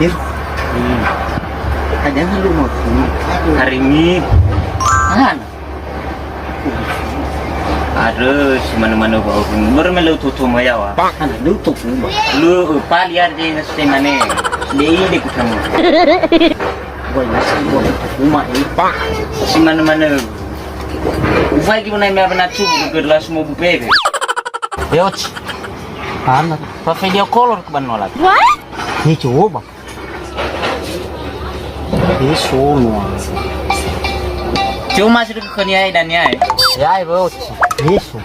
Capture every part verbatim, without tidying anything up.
Iro. Hmm. Ada nggak lu mau? Hari ini. Mana? Ada si mana-mana bau. Baru melo tutu maya wa. Ana lu tutu ma. Lu, eh, pali ada yang nasi mana? Dei de kutamu. Wah, nasi gua tutu ma, eh. Si mana-mana. Ufai gimana me abana tu, gelas mau bubebe. Yoch. Ana. Fa video call ke ban nolak. What? Ni coba. Yesu, no. Cuma sudah kekeniai dan niai. Ya, bro. Yesu.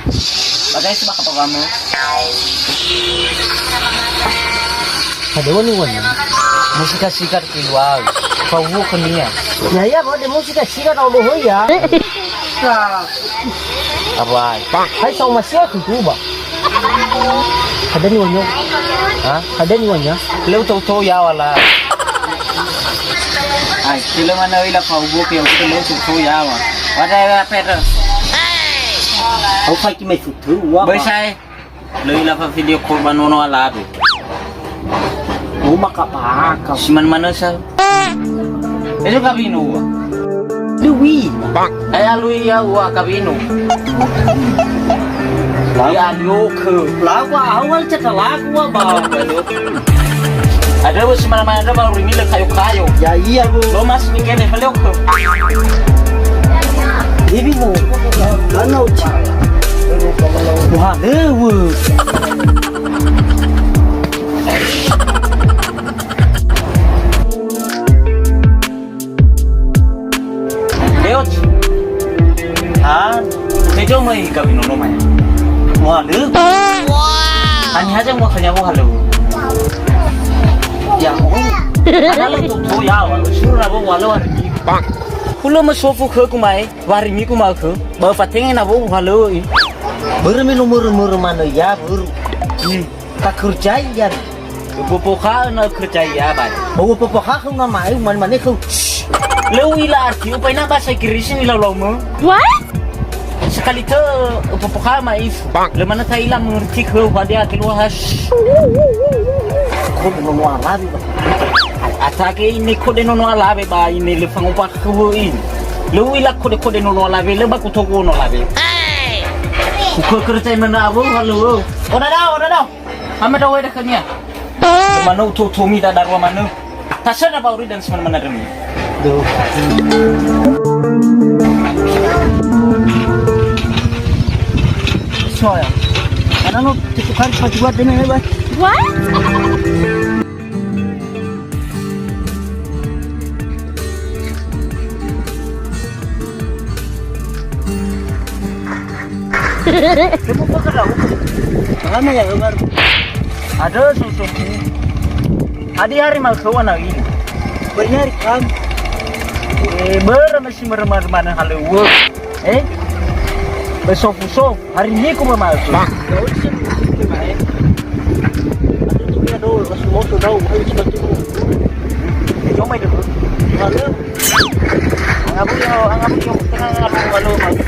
Pakai sebab apa kamu? Ada wani-wani. Musika sikat keluar. Kau kenia. Ya, ya, bro, dia musika sikat au doho ya. Apa? Hai, sama siapa tu, Bang? Ada ni wanya? Ha? Ada ni wanya? Leo tau-tau ya wala. Ai, sila mana ila fa ubo ke, leo tau-tau ya wa. Wada ya pera. Au fai ki mai futu wa. Bai sai. Leo ila fa video call ba nono alabe. Uma kapaka. Siman manasa. Eso kabinu wa. Lui. Aya lui ya wa kabinu. Ya lio ke. Lagu awal cek lagu apa? Ada bos mana-mana ada baru ini le kayo-kayo. Ya iya, Bu. Lo mas ni kene pelio ke. Ibi, Bu. Mana uci? Wah, lewe. Deot. Ha? Tejo mai kami nono mai. Wah, le. Ani haja mau kanya wah, le. Ya, oh. Ada le tuh, tuh, ya, wah, suruh nabo wah, le, wah, le. Hulö mesofu khögu mai, wah, le, miku mau khö. Ba fatenge nabo wah, le. Börö me no mörö-mörö manö ya, börö. Hmm. Takerjai ya. Upopokha'ö na kerjai ya, Bang. Ba upopokha'ö na mai, man-, mane khöu. Lö u'ila arti, upai na bahasa Inggris ni lau-lau mö. What? Sekali tö upopokha'ö ma'ifu. Lö manö ta'ila mengerti khöu, hadia keluar has. Ko nono alabi, Bang. A-, atake ini kode nono alabe, ba ini lö fangopa khöu ini. Lö u'ila kode-kode nono alabe, lö ba kutoku nono alabe. Hey! Uko kerjai mana abu, halo. Oh, dadao, dadao. Hama dawai da khönia. Manö uto-utomi da darua manö. Tasöna ba uri dan semana-mana demi. Duh. Soya. Karena lo tutukan pajuat demi hebat. What? Temu pakai daun. Mana ya, Umar? Ada susu. Adi hari mau kawan lagi. Banyak hari kan. Eh, berapa sih meremar-remar hal lu? Eh? Besofu-sofu. Hari ini aku mau masuk. Bah. Ada tuh dia dong, kasih motor dong, ayo kita tuh. Coba itu. Halo. Angaburi, angaburi, tengah ngalo, ngalo, ngalo.